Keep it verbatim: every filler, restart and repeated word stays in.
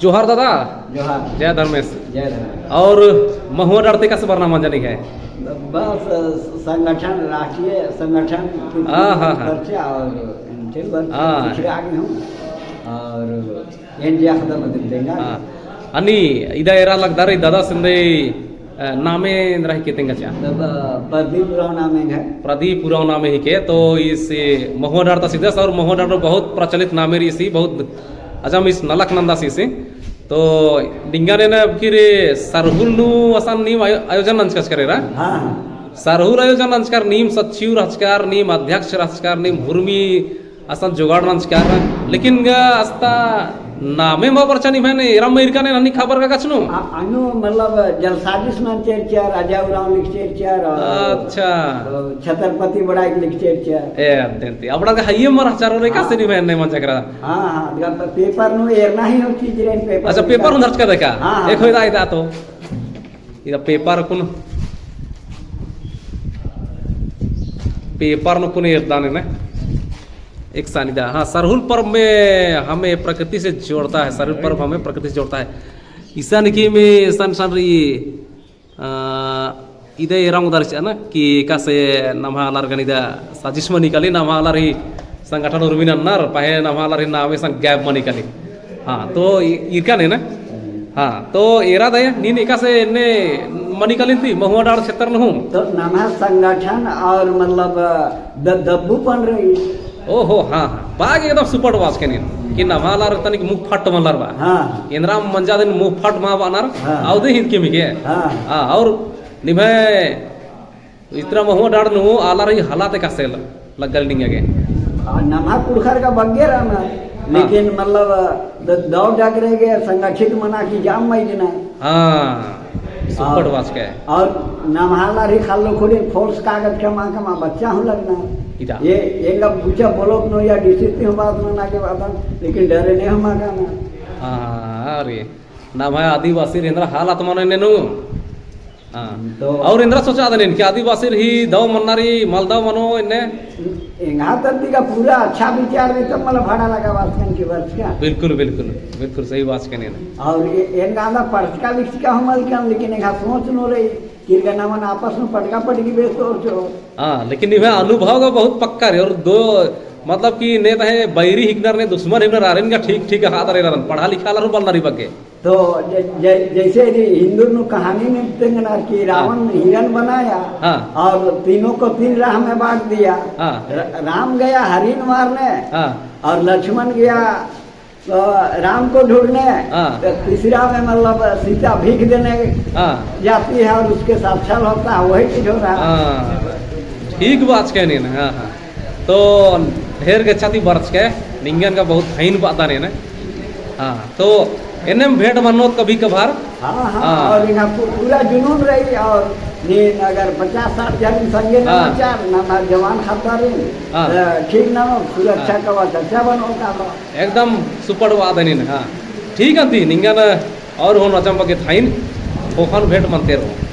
जोहार दादा। जोहार। जय धर्मेस। जय धर्मेस। और महुआ डाँड़ ती एकासे बरना मंजा निंग्है? बस, संगठन, राष्ट्रीय संगठन की हाँ, हाँ, हाँ। बरचा और एन्ने बरचा हाँ। पिछड़े आ गए हूँ। और एन जिया खतम दिन देंगा। हाँ। अनि इदा एरा लगदर, ई दादा सिंदई, अ, नामे एन्दरा हिके तेंगा चा? तब, अ, प्रदीप उराँव नामे है। प्रदीप उराँव नामे हिके, तो ईस महुआ डाँड़ ता सिदस और महुआ डाँड़ बहुत प्रचलित नामे रई ईसी, बहुत अजम ईस नलख नंदस ईसी। तो निंगन एन अबकी रे सरहुल नू असन नीम आयो-, आयोजन नंजकचकर एरा? हाँ, हाँ। सरहुल आयोजन नंजकर, नीम सचिव रहचकर, नीम अध्यक्ष रहचकर, नीम हुरमी असन जोगाड़ नंजकर, लेकिन गा अस्ता नामे मा बरचा निम्है, एरा मा ईरकन ननी खबर गा कछनू? आ, अन्नु मतलब जलसाजिश नंजर चिआ, राजा उराँव लिखचर चिआ, और अच्छा। छत्रपति बड़ाइक लिखचर चिआ। ए, अद्दे ती। अबड़ा गा हइये मा रहचर और एकासे हाँ। निम्है एन्ने मंजा केरा। हाँ, हाँ, गा पेपर नू एरना ही हो चीज रे, पेपर अच्छा, नू पेपर एरना। हूँ धरचका देखा? हाँ, हाँ। एक होई दा, इदा तो। इदा पेपर कुन, पेपर नू कुन एरदन ने। एकसन इदा, हाँ, सरहुल पर्व में हमें प्रकृति से जोड़ता है, सरहुल पर्व हमें प्रकृति से जोड़ता है। इसन की में सन सन रई, अ, इदे एरा ओंगदर चिआ ना कि एकासे नम्है आलर गने इदा साजिश मनी काली, नम्है आलर ही संगठन उर्मी नन्नर, पहें नम्है आलर ही नामे संग gap मनी काली। हाँ, तो इ-, ईरकन ने ना? हाँ, तो एरा दया, नीन एकासे एन्ने मनी कालिन ती, महुआ डाँड़ क्षेत्र नू हूँ। तो नम्है संगठन और मतलब द-, दब्बू पन रई। ओहो, हाँ, हाँ। बाग एकदम सुपट बाचकय नीन। कि नम्है आलर तनिक मुँह फट मल्लर बा। हाँ। एन्दरा मंजा दिन मुँह फट मा बअनर, हाँ। अवदे हिंदकी मिगे। हाँ। हाँ, और निम्है इतरा महुआ डाँड़ नू आलर ही हालात एकासे लग्गल निंगा गे। आ, नम्है पुरखर का बग्गे रअनर, हाँ। लेकिन मतलब द-, दव डगरे गे संगठित मना की जाम मइजना। हाँ, सुपट बाचकय। और नम्है आलर ही खाल्लो खुड़ी false कागज कमा कमा बच्चा हूँ लगना। इदा। ये, एंगा बुचा block नू या D C ती हूँ बात मना के बात, लेकिन डरे ने हूँ मा काना। हाँ, अरे, नम्है आदिवासिर एन्दरा हालात मनो एन्ने नू। हाँ। तो और एन्दरा सोचआदन एन कि आदिवासिर ही दव मन्ना रई, मल दव मनो एन्ने? एंग्है तरती का पूरा अच्छा विचार रई तब मला भाड़ा लगा बाचकन की बरचका। बिल्कुल, बिल्कुल, बिल्कुल सही बाचकन एन। और ए-, एन गादा पढ़चका लिखचका हूँ मलकन, लेकिन एंग्है सोच नू रई, किरगना मन आपस में पटका पटकी बेस तोर चो। हाँ, लेकिन निम्है अनुभव का बहुत पक्का रई, और दो, मतलब कि ने तहें बैरी हिकनर ने दुश्मन हिकनर आरिन का ठीक, ठीक हादर एरदन, पढ़ा लिखा आलर हूँ बलनर ई बग्गे। तो ज-, ज-, जैसे कि हिंदू नू कहानी में तेंगनर कि हाँ। रावण हिरण बनाया हाँ। और तीनों को तीन राह में बांट दिया। हाँ। र-, राम गया हरिन मारने हाँ। और लक्ष्मण गया, अ, राम को ढूंढने, हाँ। तो तीसरा में मतलब सीता भीख देने हाँ। जाती है और उसके साथ छल होता है, वही चीज हो रहा है। हाँ। ठीक बाचकय नीन, हाँ, हाँ। तो ढेर गेच्छा ती बरचकय, निंगन का बहुत धइन बअदन एन। हाँ, तो एन्नेम भेंट मन्नोत कभी कभार। हाँ, हाँ, हाँ। और एंगा पू-, पूरा जुनून रई और नीन अगर पचास साठ जन संगे हाँ। नमचार, नम्है जवान खद्दारिन, हाँ। तो ठीक ननो, सुरक्षा हाँ। कवच अच्छा बनो का बा। एकदम सुपट बअदन नीन, हाँ। ठीक अन्ती, निंगन और होन अचम बग्गे धइन, ख़ोख़न भेंट मन्ते रओ।